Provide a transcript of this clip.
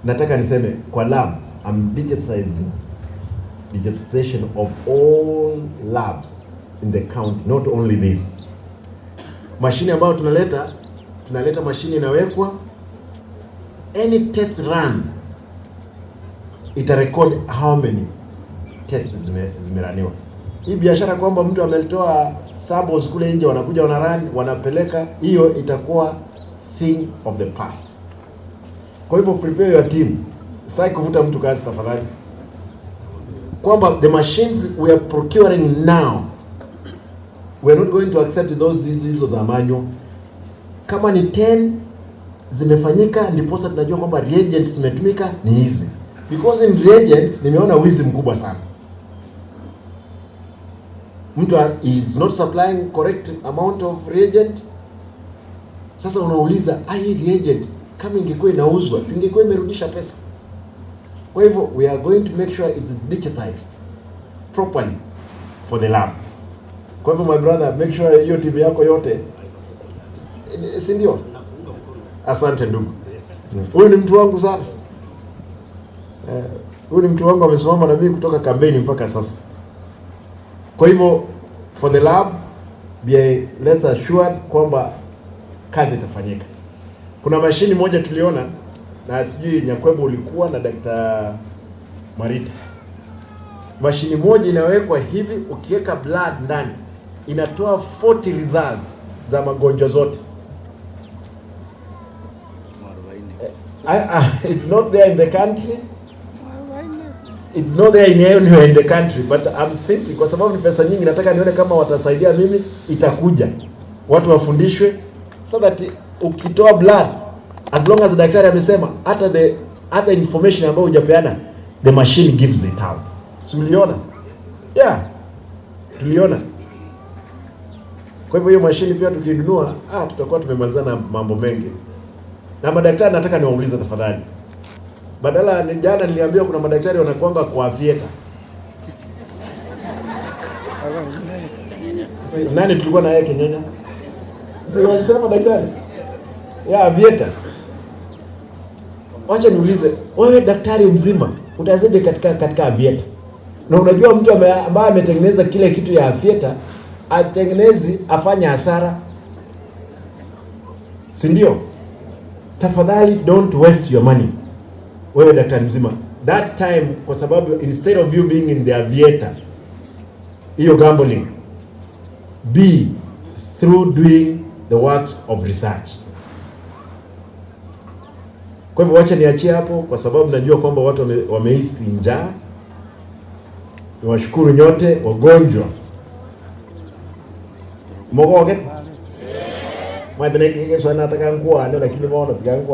Nataka niseme kwa lab, I'm digitizing, digitization of all labs in the county, not only this. Mashine ambayo tunaleta mashine inawekwa, any test run ita record how many tests zimeraniwa. Hii biashara kwamba mtu ametoa samples kule nje, wanakuja wana run, wanapeleka, hiyo itakuwa thing of the past. Kwa hivyo prepare your team. Sitaki kufuta mtu kazi tafadhali, kwamba the machines we are procuring now, we are not going to accept those hizo za manual. Kama ni 10 zimefanyika, ndiposa tunajua kwamba reagent zimetumika ni hizi, because in reagent nimeona wizi mkubwa sana. Mtu is not supplying correct amount of reagent. Sasa unauliza, hii reagent kama ingekuwa inauzwa, singekuwa imerudisha pesa? Kwa hivyo we are going to make sure it's digitized properly for the lab. Kwa hivyo my brother, make sure hiyo timu yako yote, si ndio? Asante ndugu. Huyu ni mtu wangu sana. Huyu ni mtu wangu, amesimama na mimi kutoka kampeni mpaka sasa. Kwa hivyo for the lab, be less assured kwamba kazi itafanyika. Kuna mashini moja tuliona na sijui Nyakwebo ulikuwa na Dr. Marita. Mashini moja inawekwa hivi, ukiweka blood ndani inatoa 40 results za magonjwa zote. It's not there in the country. It's not there in anywhere in the country, but I'm thinking kwa sababu ni pesa nyingi, nataka nione kama watasaidia mimi, itakuja watu wafundishwe so that ukitoa blood, as long as daktari amesema, hata the other information ambayo hujapeana, the machine gives it out. Si uliona? Yeah, tuliona. Kwa hivyo hiyo mashine pia tukinunua, tutakuwa tumemalizana mambo mengi. Na madaktari nataka niwaulize tafadhali. Badala ni jana niliambiwa kuna madaktari wanakuanga kwa theater. Si, nani tulikuwa na yeye Kenyenya? Si walisema daktari? Ya theater. Wacha niulize, wewe daktari mzima utawezaje katika theater? Na unajua mtu ambaye ametengeneza kile kitu ya theater atengenezi afanye hasara, si ndio? Tafadhali don't waste your money, wewe daktari mzima that time, kwa sababu instead of you being in the aviator, hiyo gambling, be through doing the works of research. Kwa hivyo wacha niachie hapo, kwa sababu najua kwamba watu wamehisi njaa. Niwashukuru nyote wagonjwa mogoge mwathenekigecwa nataka nkwane lakini bono tiga nkwane.